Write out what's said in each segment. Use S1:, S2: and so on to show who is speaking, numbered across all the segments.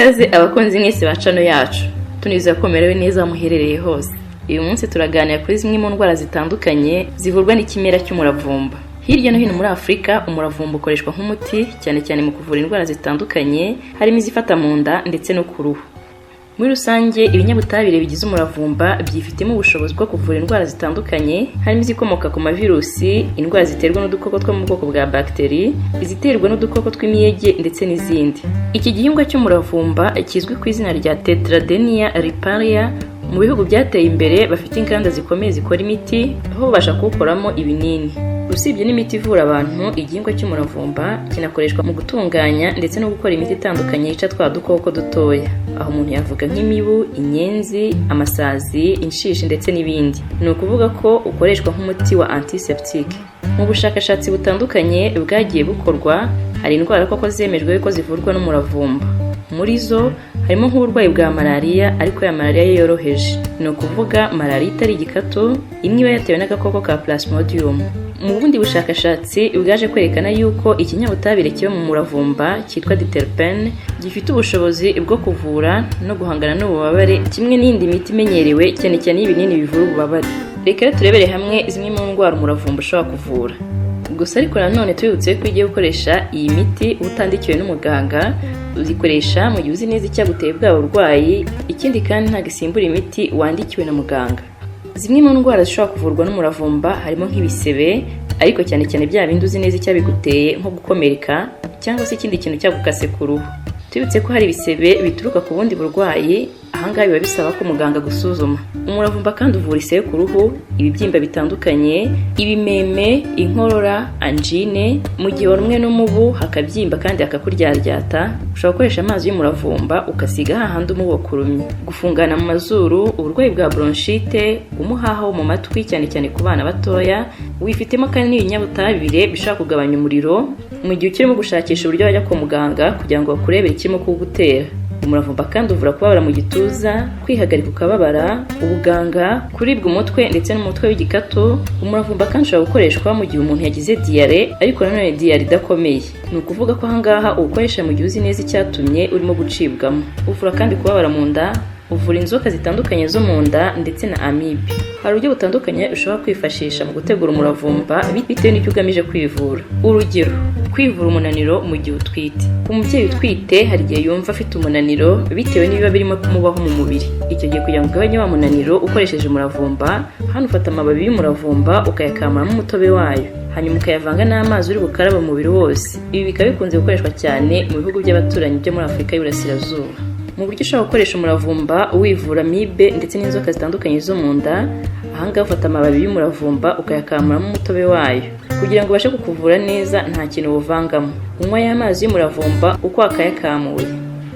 S1: Ikaze abakunzi mwese ba channel yacu, tunizera ko mumerewe neza aho muherereye hose. Uyu munsi turaganira kuri zimwe mu ndwara zitandukanye zivurwa n'ikimera cy'umuravumba. Hirya no hino muri Afurika, umuravumba ukoreshwa nk'umuti, cyane cyane mu kuvura indwara zitandukanye, harimo izifata mu nda ndetse no ku ruhu. Muri rusange, ibinyabutabire bigize umuravumba byifitemo ubushobozi bwo kuvura indwara zitandukanye, harimo izikomoka ku mavirusi, indwara ziterwa n'udukoko two mu bwoko bwa bagiteri, iziterwa n'udukoko tw'imiyege ndetse n'izindi. Iki gihingwa cy'umuravumba kizwi ku izina rya Tetradenia riparia. Mu bihugu byateye imbere bafite inganda zikomeye zikora imiti, aho babasha kuwukoramo ibinini. Usibye n'imiti ivura abantu, igihingwa cy'umuravumba kinakoreshwa mu gutunganya ndetse no gukora imiti itandukanye yica twa dukoko dutoya. Aho umuntu yavuga nk'imibu, inyenzi, amasazi, inshishi ndetse n'ibindi. Ni ukuvuga ko ukoreshwa nk'umuti wa antiseptique. Mu bushakashatsi butandukanye bwagiye bukorwa, hari indwara koko zemejwe ko zivurwa n'umuravumba. Muri zo harimo nk'uburwayi bwa malariya, ariko ya malariya yoroheje, ni ukuvuga malariya itari igikatu, imwe iba yatewe n'agakoko ka Plasmodium. Mu bundi bushakashatsi bwaje kwerekana yuko ikinyabutabire kiba mu muravumba cyitwa diterpene gifite ubushobozi bwo kuvura no guhangana n'ububabare kimwe n'iyindi miti imenyerewe, cyane cyane y'ibinini bivura ububabare. Reka rero turebere hamwe zimwe mu ndwara umuravumba ushobora kuvura. Gusa ariko nanone tubibutse ko iyo ugiye gukoresha iyi miti utandikiwe n'umuganga, uzikoresha mu gihe uzi neza icyaguteye bwa burwayi. Ikindi kandi, ntabwo isimbura imiti wandikiwe na muganga. Zimwe mu ndwara zishobora kuvurwa n'umuravumba harimo nk'ibisebe, ariko cyane cyane bya bindi uzi neza icyabiguteye, nko gukomereka cyangwa se ikindi kintu cyagukase ku ruhu. Tubibutse ko hari ibisebe bituruka ku bundi burwayi, ahangaha biba bisaba ko muganga agusuzuma. Umuravumba kandi uvura ise ku ruhu, ibibyimba bitandukanye, ibimeme, inkorora, angine. Mu gihe warumwe n'umubu hakabyimba kandi hakakuryaryata, ushobora gukoresha amazi y'umuravumba ukasiga hahandi umubu wakurumye. Gufungana mu mazuru, uburwayi bwa bronchite, umuhaha wo mu matwi, cyane cyane ku bana batoya. Wifitemo kandi n'ibinyabutabire bishobora kugabanya umuriro mu gihe ukirimo gushakisha uburyo wajya kwa muganga kugira ngo bakurebere ikirimo kuwugutera. Umuravumba kandi uvura kubabara mu gituza, kwihagarika ukababara, ubuganga, kuribwa umutwe ndetse n'umutwe w'igikatu. Umuravumba kandi ushobora gukoreshwa mu gihe umuntu yagize diyare, ariko nanone diyare idakomeye. Ni ukuvuga ko ahangaha uwukoresha mu gihe uzi neza icyatumye urimo gucibwamo. Uvura kandi kubabara mu nda, uvura inzoka zitandukanye zo mu nda ndetse na amibe. Hari uburyo butandukanye ushobora kwifashisha mu gutegura umuravumba bitewe n'icyo ugamije kwivura. Urugero, kwivura umunaniro mu gihe utwite. Umubyeyi utwite hari igihe yumva afite umunaniro bitewe n'ibiba birimo kumubaho mu mubiri. Icyo gihe, kugira ngo ugabanye wa munaniro ukoresheje umuravumba, hano ufata amababi y'umuravumba ukayakamuramo umutobe wayo, hanyuma ukayavanga n'amazi uri bukaraba umubiri wose. Ibi bikaba bikunze gukoreshwa cyane mu bihugu by'abaturanyi byo muri Afurika y'Iburasirazuba. Mu buryo ushobora gukoresha umuravumba wivura amibe ndetse n'inzoka zitandukanye zo mu nda, ahangaha ufata amababi y'umuravumba ukayakamuramo umutobe wayo. Kugira ngo ubashe kukuvura neza, nta kintu uwuvangamo, unywa ya mazi y'umuravumba uko wakayakamuye.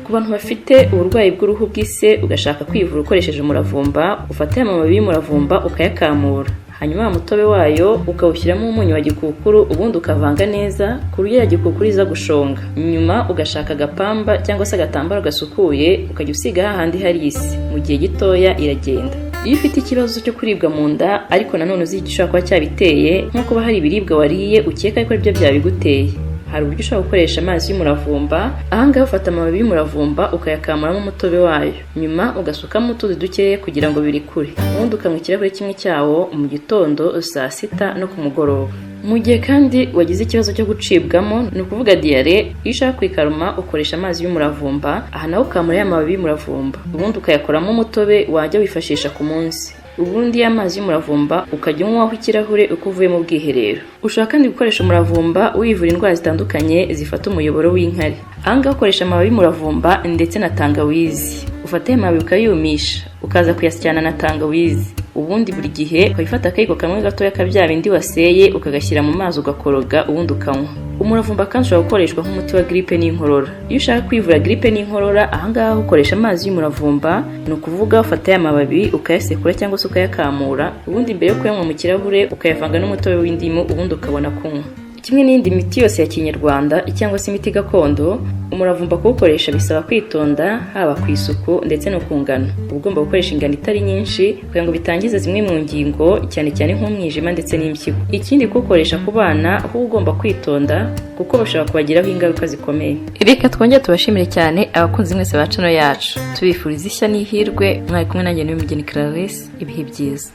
S1: Ku bantu bafite uburwayi bw'uruhu bw'ise ugashaka kwivura ukoresheje umuravumba, ufata aya mababi y'umuravumba ukayakamura, hanyuma wa mutobe wayo ukawushyiramo umunyu wa gikukuru, ubundi ukavanga neza ku buryo ya gikukuru iza gushonga. Nyuma ugashaka agapamba cyangwa se agatambaro gasukuye, ukajya usiga hahandi hari ise. Mu gihe gitoya iragenda. Iyo ufite ikibazo cyo kuribwa mu nda, ariko nanone uzi igishobora kuba cyabiteye, nko kuba hari ibiribwa wariye ukeka ko aribyo byabiguteye, hari uburyo ushobora gukoresha amazi y'umuravumba. Ahangaha ufata amababi y'umuravumba ukayakamuramo umutobe wayo, nyuma ugasukamo utuzi dukeya kugira ngo birikure, ubundi ukanywa ikirahure kimwe cyawo mu gitondo, saa sita no ku mugoroba. Mu gihe kandi wagize ikibazo cyo gucibwamo, ni ukuvuga diyare, iyo ushaka kwikaruma ukoresha amazi y'umuravumba. Aha nawe ukamura ya mababi y'umuravumba, ubundi ukayakoramo umutobe wajya wifashisha ku munsi. Ubundi y'amazi y'umuravumba ukajya unywaho ikirahure uko uvuye mu bwiherero. Ushobora kandi gukoresha umuravumba wivura indwara zitandukanye zifata umuyoboro w'inkari. Ahangaha ukoresha amababi y'umuravumba ndetse na tangawizi. Ufata aya mababi ukayumisha, ukaza kuyasyana na tangawizi, ubundi buri gihe ukabifata akayiko kamwe gatoya ka bya bindi waseye, ukagashyira mu mazi, ugakoroga, ubundi ukanywa. Umuravumba kandi ushobora gukoreshwa nk'umuti wa gripe n'inkorora. Iyo ushaka kwivura gripe n'inkorora, ahangaha ukoresha amazi y'umuravumba. Ni ukuvuga ufata aya mababi ukayasekura cyangwa se ukayakamura, ubundi mbere yo kuyanywa mu kirahure ukayavanga n'umutobe w'indimu, ubundi ukabona kunywa. Kimwe n'iyindi miti yose ya kinyarwanda cyangwa se imiti gakondo, umuravumba kuwukoresha bisaba kwitonda, haba ku isuku ndetse no ku ngano. Uba ugomba gukoresha ingano itari nyinshi kugira ngo bitangiza zimwe mu ngingo, cyane cyane nk'umwijima ndetse n'impyiko. Ikindi, kuwukoresha ku bana aho uba ugomba kwitonda kuko bashobora kubagiraho ingaruka zikomeye. Reka twongere tubashimire cyane abakunzi mwese ba channel yacu, tubifuriza ishya n'ihirwe. Mwari kumwe nanjye n'Umugeni Clarisse. Ibihe byiza.